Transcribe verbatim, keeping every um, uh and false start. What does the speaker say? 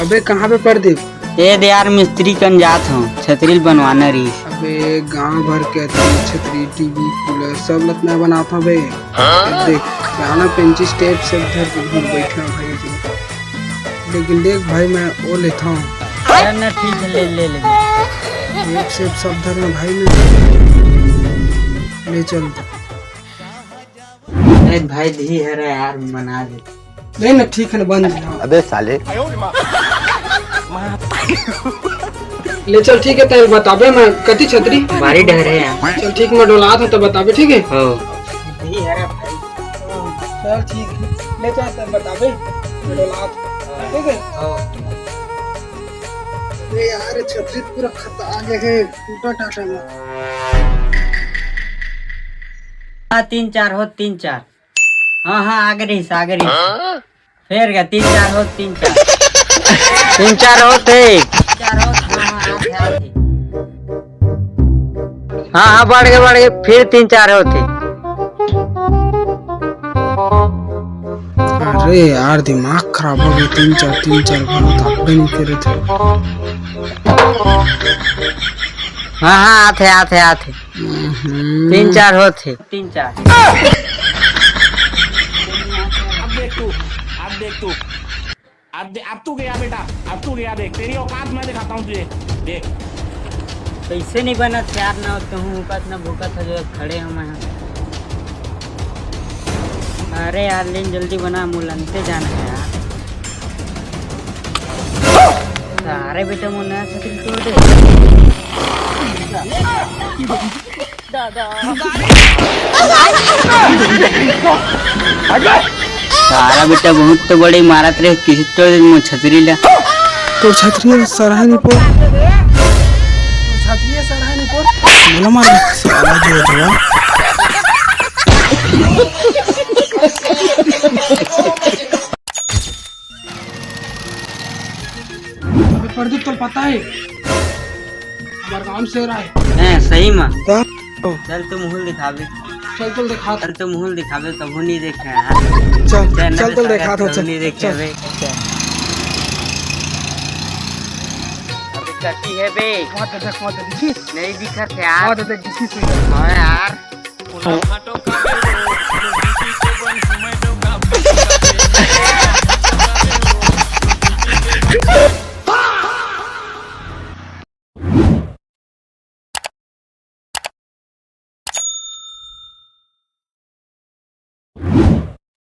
अबे कहाँ बे परदीप? ए दे यार, मिस्त्री कन जात हूँ, छतरी ल बनवाना रहिस। अबे गांव भर के अतनी छतरी, टीवी, कूलर सब ल त मैं बनात हूँ बे। देख, गाना पेंचिस टेप से धर के घूम बैठा भाई जी। लेकिन देख भाई, मैं वो लेता हूँ। अरे ना, ठीक है, ले, ले, ले। टेप से सब धर में भाई, मैं ले चल। अरे भाई, धी है रे यार, बना दे। नहीं ना, ठीक है ना, बन गया। अबे साले। ले चल, ठीक है, तेरे बताबे मैं कति छतरी। भारी डर है यार। चल ठीक, मैं डोलात हूँ तो बताबे, ठीक है? हो। धी है रे भाई। चल ठीक है, ले चल, तेरे बताबे, मैं डोलात हूँ, ठीक है? हो। अरे यार, छतरी पूरा खत आ गया है, टूटा टाटा में। हाँ, तीन चार हो, तीन चार। हाँ, हाँ, आगे रहिस, आगे रहिस। फेर गा, तीन चार हो, तीन चार। तीन चार होत हे। चार हो, हाँ, हाँ, आगे, आगे। हाँ, हाँ, बढ़ गे, बढ़ गे, फिर तीन चार होत हे। अरे यार, दिमाग खराब हो गया, तीन चार, तीन चार बोलो तो अपने नहीं करे थे। हाँ, हाँ, आत हे, आत हे, आत हे। हम्म। तीन चार होत हे। तीन चार। अब देख तू, अब देख तू, अब दे, अब तू गया बेटा, अब तू गया, देख तेरी औकात मैं दिखाता हूँ तुझे, देख। कैसे नहीं बनत यार, ना तो हूँ भूकत ना भूकत हो, जो खड़े हम यहाँ। अरे यार, लेन जल्दी बना, मुलंते जाना है यार। सारे बेटा मुन्ना से दिल तोड़ दे। सारा बेटा बहुत तो बड़े मारत रहे, किसी तोड़ दे मोर छतरी ला। तोर छतरी सरहा नहीं पोर। तोर छतरी सरहा नहीं पोर। मोला मार साला जो जो। अबे प्रदीप, तोला पता है, हमारे गांव में शेर आए। हैं, सही में? का? चल, तू मुहुल दिखाबे। चल, चल, दिखा। चल, तू मुहुल दिखाबे, कभू नहीं देखे हैं। चल, चल, चल, चल, दिखा, दिखा दो, कभू चल, नहीं देखे चल। हवे। अबे, कती है बे? वहाँ तो देख, वहाँ तो दिखिस। नहीं दिखत है यार। वहाँ तो देख, दिखिस है। हाँ यार।